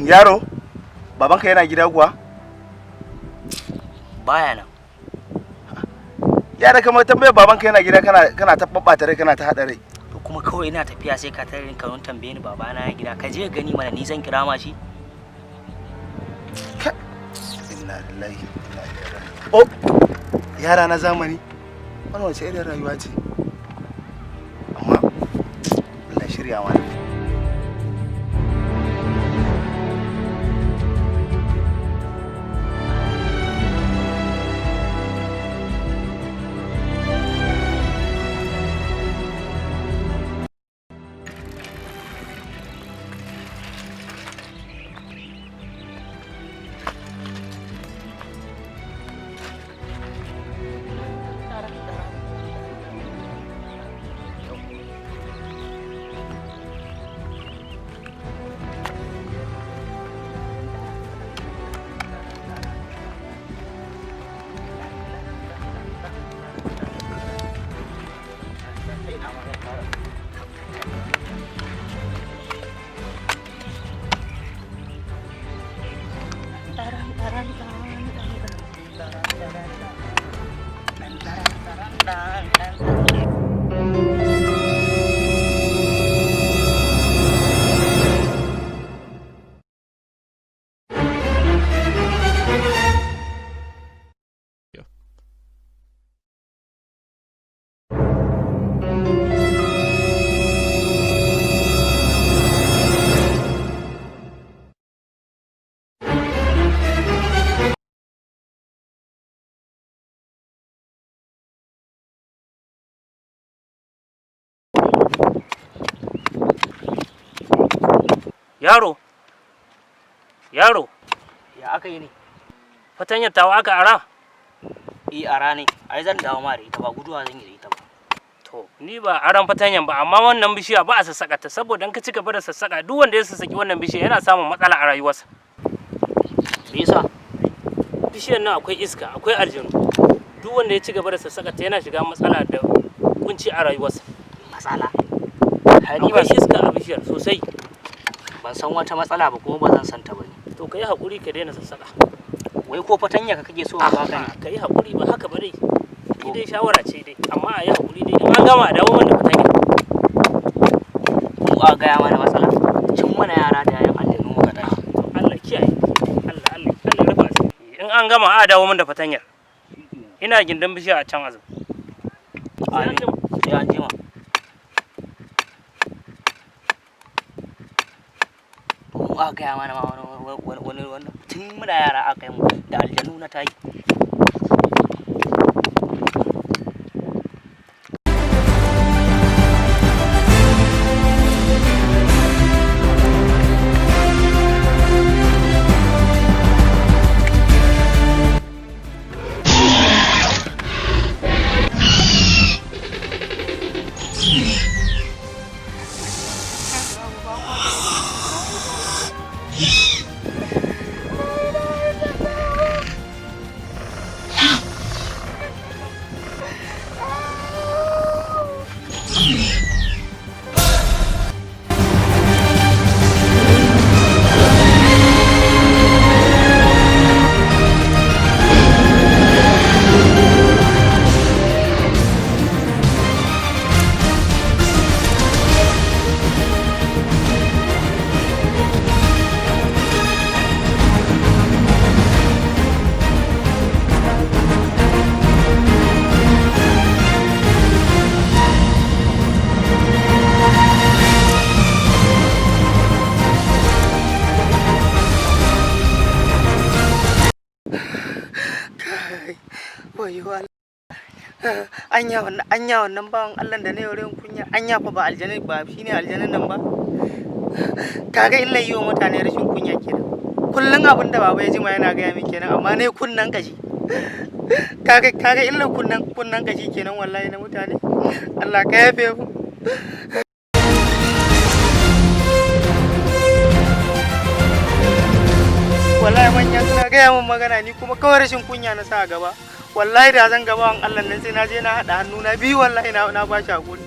Yaro, babanka yana gida kuwa? Baya nan. Yara, kamar tambayar babanka yana gida, kana ta babbata rai, kana ta hada rai. To kuma kawai ina tafiya sai ka tare ni ka tambaye ni babana ya gida. Ka je gani mana, ni zan kira ma shi. Inna lillahi inna ilaihi raji'un. Oh, yara na zamani. Wannan wace irin rayuwa ce? Amma Allah shirya mana. Yaro, yaro. Ya aka yi ne? Fatanyar tawa aka ara? Eh, ara ne. Ai zan dawo ma da ita, ba guduwa zan yi da ita ba. To, ni ba aran fatanyan ba, amma wannan bishiya ba a sassaka ta, saboda in ka ci gaba da sassaka, duk wanda ya sassaki wannan bishiya yana samun matsala a rayuwarsa. Me yasa? Bishiyar nan akwai iska, akwai aljanu. Duk wanda ya ci gaba da sassaka ta yana shiga matsala da kunci a rayuwarsa. Matsala? Ai ni Akwai ban iska a bishiyar sosai. Ban san wata matsala ba, kuma ba zan san ta ba ne. To, ka yi haƙuri ka daina sassaka. Wai ko fatanya ka kake so a baka ne? Ka yi haƙuri, ba haka ba dai. Ni dai shawara ce dai, amma a yi haƙuri dai, in an gama a dawo man da fatanya. Mu a gaya mana matsala? Cin mana yara da yayan aljanu muka tashi. Allah kiyaye. Allah, Allah, Allah rufa asiri. In an gama a dawo man da fatanyar. Ina gindin bishiya a can azum. Amin. Sai an jima. Mu a gaya mana ma wani tun muna yara aka yi mu da aljanu na tayi. Wayo Allah. Anya wannan bawan Allah da na yi wurin kunya, anya fa ba aljanin ba shine aljanin nan ba? Kaga illa yi wa mutane rashin kunya kenan. Kullun abin da baba ya jima yana gaya min kenan, amma nayi kunnan kashi. Kaga illan kunnan kashi kenan wallahi na mutane. Allah ka yafe mu. Wallahi manya suna gaya min magana, ni kuma kawai rashin kunya na sa a gaba. Wallahi da zan gaba Allah nan, sai na je na haɗa hannu na biyu, wallahi na ba shi hakuri.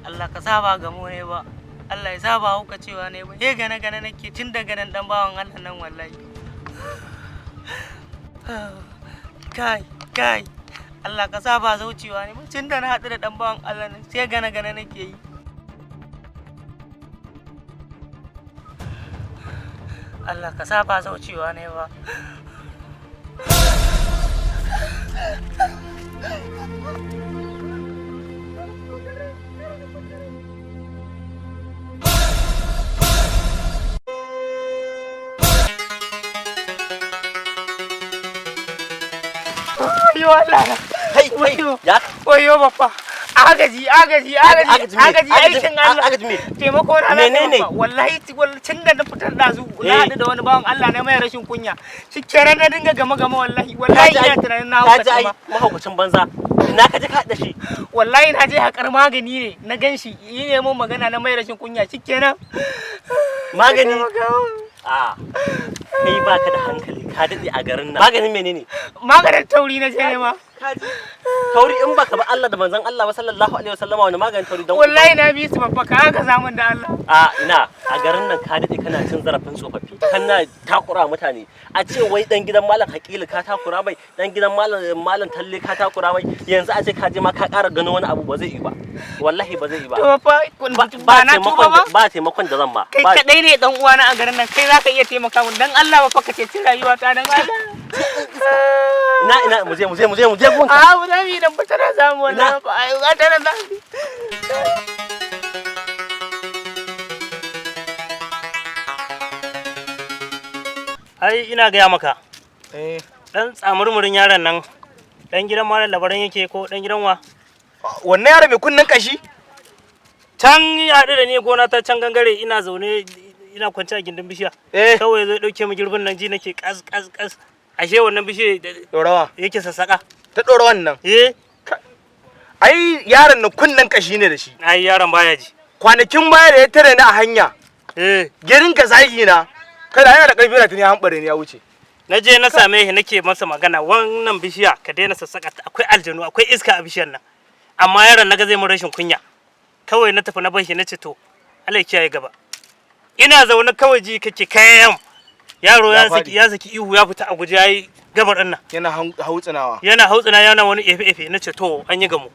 Allah ka sa ba gamo ne ba. Allah ya sa ba hauka cewa ne ba. He gane gane nake tun daga nan dan bawan Allah nan wallahi. Kai, kai. Allah ka sa ba zaucewa ne ba. Tun da na haɗu da dan bawan Allah nan sai gane gane nake yi. Allah ka sa ba zaucewa ne ba. Wayo Allah. Kai, kai, ya Wayo baffa. Agaji, agaji, agaji, agaji, aikin Allah. Agaji me? Taimako na Menene? Wallahi tun da na fitar da su na haɗu da wani bawan Allah na mai rashin kunya. Shikenan na dinga gama gama wallahi. Wallahi ina tunanin na Ka ji haukace ai ma. mahaukacin banza. Ina ka je ka haɗa shi? Wallahi na je haƙar magani ne na gan shi yi ne mun magana na mai rashin kunya shikenan. Magani. A kai baka da hankali, ka daɗe a garin nan. Maganin menene? Maganin tauri na je nema. Tauri in baka ba Allah da manzon Allah ba sallallahu alaihi wasallama, wani maganin tauri dan Wallahi na bi su babba, ka haka samun da Allah. A ina a garin nan ka daɗe kana cin zarafin tsofaffi, kana takura mutane. A ce wai dan gidan malam Hakili ka takura mai, dan gidan malam Talle ka takura mai, yanzu a ce ka je ma ka ƙara gano wani abu, ba zai yi ba. Wallahi ba zai yi ba. To fa ba na tuba ba. Ba taimakon da zan ba. Kai kadai ne dan uwana a garin nan, kai zaka iya taimaka mun dan Allah ba fa, ka ceci rayuwata dan Allah. Ina ina mu je mu je mu je mu je gunka. A mu zamu yi dan ba tana samu wallahi ba, ai ga tana zamu. Ai ina gaya maka, Eh. dan tsamurmurin yaron nan, dan gidan malam Labaran yake ko dan gidan wa? Wannan yaro mai kunnen kashi? Can ya haɗu da ni gona ta can gangare, ina zaune ina kwance a gindin bishiya. Eh. Kawai zai ɗauke mu girbin nan, ji nake kas kas kas. Ashe wannan bishiya Dorawa. yake sassaƙa. Ta dorawan nan. Eh. Ai yaron nan kunnen kashi ne da shi. Ai yaron baya ji. Kwanakin baya da ya tare ni a hanya. Eh. Girin ka zagi na. Kada yana da ƙarfi na tuni hanɓare ni ya wuce. Na je na same shi nake masa magana, wannan bishiya ka daina sassaƙa ta, akwai aljanu, akwai iska a bishiyar nan. Amma yaron naga zai mun rashin kunya. Kawai na tafi na bar shi, na ce to Allah ya kiyaye gaba. Ina zaune kawai ji kake kayan yaro ya saki ya saki ihu, ya fita a guje yayi gabar ɗin nan. Yana hautsinawa. Yana hautsina, yana wani efe efe, na ce to an yi gamo.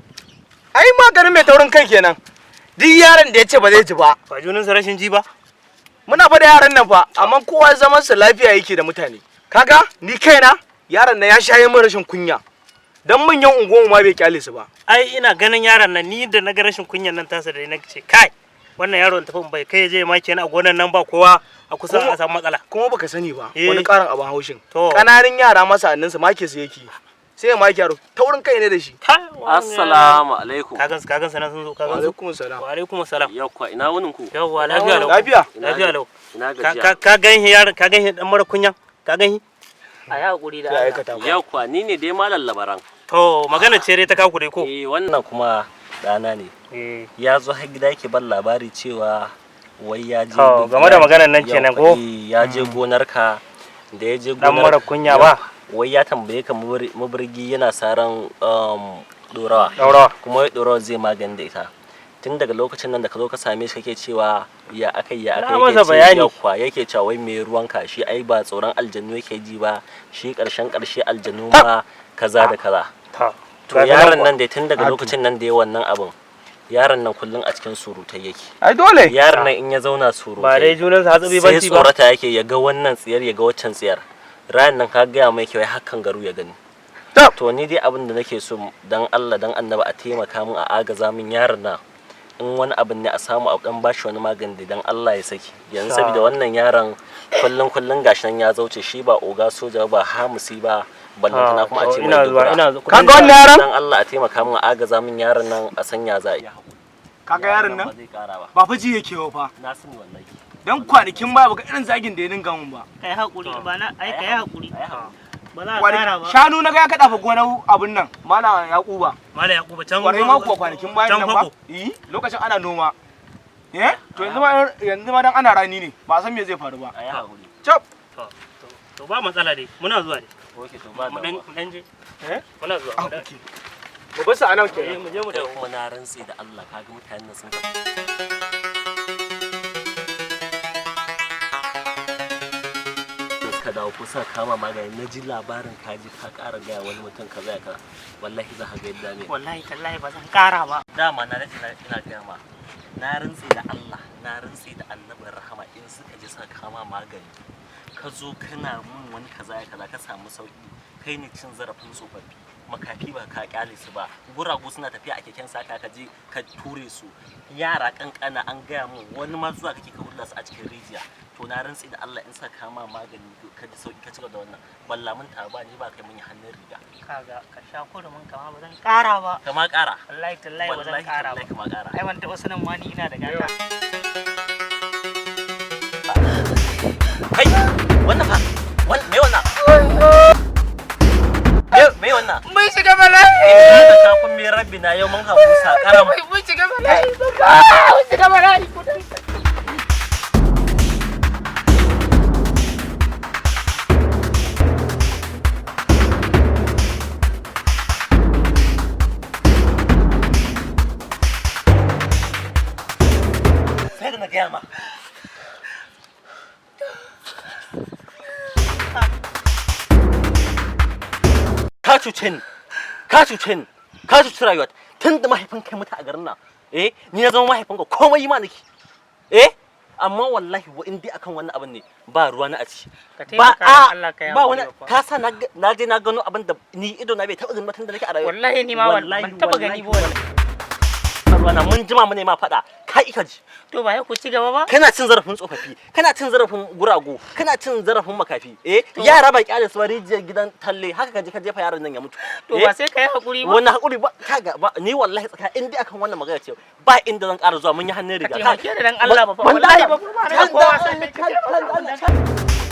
Ai maganin mai taurin kai kenan. Duk yaron da ya ce ba zai ji ba. Ba junansa rashin ji ba. Muna fa da yaran nan fa, amma kowa zaman sa lafiya yake da mutane. Kaga ni kaina yaron nan ya shaye min rashin kunya. Dan manyan unguwanmu ma bai kyale su ba. Ai ina ganin yaron nan, ni da naga rashin kunyan nan tasa da na ce kai wannan yaron tafi bai kai je ma kenan a gonan nan ba kowa a kusa a samu matsala. Kuma baka sani ba, Eh. wani karin abin haushin. To. Kananan yara masa anninsa make su yake. Sai ya make yaro, taurin kai ne da shi. Kai, wannan Assalamu alaikum. Ka gansu, ka gansu nan sun zo, ka Wa gansu. alaikum salam. Wa alaikum salam. Yauwa, ina wunin ku? Yawwa, lafiya lau. Lafiya? Lafiya lau. Ina Ka gajiya. ka gan shi yaron, ka gan shi dan mara kunya, ka gan shi? A yi haƙuri da Sai Allah. aikata ba. Yauwa, ni ne dai malam Labaran. To magana ce dai ta kaku dai ko? Eh, wannan kuma ɗana ne. Eh. Ya zo har gida yake ban labari cewa wai ya je To, game da maganar nan kenan ko? Eh, ya je gonarka, da ya je Dan gonar mara kunya ba. Wai ya tambaye ka mabirgi yana saran dorawa. Ɗaurawa. Kuma wai dorawa zai magani da ita. Tun daga lokacin nan da ka zo ka same shi kake cewa ya akai ya Na akai, masa yake ce bayani. yakwa, yake cewa wai me ruwanka, shi ai ba tsoron aljannu yake ji ba, shi karshen karshe aljannu ma kaza da kaza. Ta. To yaron nan dai tun daga lokacin nan da ya wannan abin, yaron nan kullum a cikin surutai yake. Ai dole. Yaron nan in ya zauna surutai Ba dai junansa hatsabi sai banci ba. tsorata yake, ya ga wannan tsiyar, ya ga waccan tsiyar. Ranar nan ka gaya mai kyau hakan garu ya gani. Tab. To ni dai abin da nake so, dan Allah dan Annabi a taimaka min a agaza min yaron nan, in wani abin ne a samu a dan bashi wani magani da dan Allah ya saki yanzu, saboda wannan yaron kullun kullun gashi nan ya zauce, shi ba oga soja ba hamusi ba, ballantana kuma a ce mai Ina zuwa, dubura. ina zuwa. Kaga wannan yaron? Dan Allah a taimaka min a agaza min yaron nan, a sanya za a yi. Kaga yaron nan? Ba zai kara ba. Ba fa ji yake wa fa. Na sani wallahi. Dan kwanakin baya baka irin zagin da ya dinga mun ba. Kai haƙuri ba na ai kai haƙuri. Ai hakuri. Ba za a ƙara ba. Shanu na ga ya kaɗa fa gonar abun nan, Malam Yakuba. Malam Yakuba can. Kwarai ma kuwa kwanakin bayan Can nan ba. fako. Eh, lokacin ana noma. Eh, to yanzu ma dan ana rani ne, ba a san me zai faru ba. Ai hakuri. Cap. To, to, to ba matsala dai. Muna zuwa dai. Okay, to ba Mu dan damuwa. mu dan je. Eh? Muna zuwa. Ah, Mu dan- okay. Mu bar su a nan Eh, kenan. mu je mu Kai dawo. kuma na rantse da Allah, kaga mutanen nan sun ka dawo ko sa kama magani, na ji labarin ka ji ka ƙara gaya wani mutum kaza ya kaza, wallahi za ka ga yadda ne. Wallahi tallahi ba zan kara ba. Dama na daɗe ina gaya ma, na rantse da Allah, na rantse da Annabin rahama, in suka je suka kama magani ka zo kana mun wani kaza ya kaza ka samu sauki, kai ne cin zarafin tsofaffi, makafi ba ka kyale su ba, guragu suna tafiya a keken saka ka je ka ture su, yara kankana an gaya mun wani ma zuwa kake ka hulla su a cikin rijiya. To na rantse da Allah, in suka kama magani ka ji sauki ka ci gaba da wannan, balla mun ta ba ni ba kai mun yi hannun riga. Kaga, ka sha kurumin kama, ba zan kara ba. Kama kara. Wallahi tallahi ba zan Wallahi kara ba. tallahi kama kara. Ai ban taɓa sanin ma ni ina da gata. Kai, wannan fa, wannan me, wannan me, wannan? Mun shiga bala'i. Ina da kafin mai rabbi na yau mun habu sakaram. Mun shiga bala'i, mun shiga bala'i. Sai da na gaya ma. Ka cuce ni, ka cuce ni, ka cuci rayuwa tun da mahaifin kai mutu a garin nan. Eh, ni na zama mahaifinka, komai yi ma nake. Eh, amma wallahi wa in dai akan wannan abin ne, ba ruwa na a ciki. Ka Ba taimaka a dan Allah, ka yi ba hakuri wani babba. ka sa na je na gano abin da ni ido na bai taɓa ganin ba tun da nake a rayuwa. Wallahi ni ma ban taɓa gani ba wallahi. Ruwa na mun jima mu ne ma faɗa ka ika ji. To ba ya ku ci gaba ba. Kana cin zarafin tsofaffi, kana cin zarafin guragu, kana cin zarafin makafi, eh, yara ba kyale su ba, rijiyar gidan talle haka ka je ka jefa yaron nan ya mutu. To Eh, ba sai ka yi hakuri ba. Wannan hakuri ba, kaga ba ni wallahi tsaka in dai akan wannan magana ce, ba inda zan ƙara zuwa, mun yi hannun Ka riga. taimake ni dan Allah ba fa. Wallahi ba ba na kowa sai kai. Ka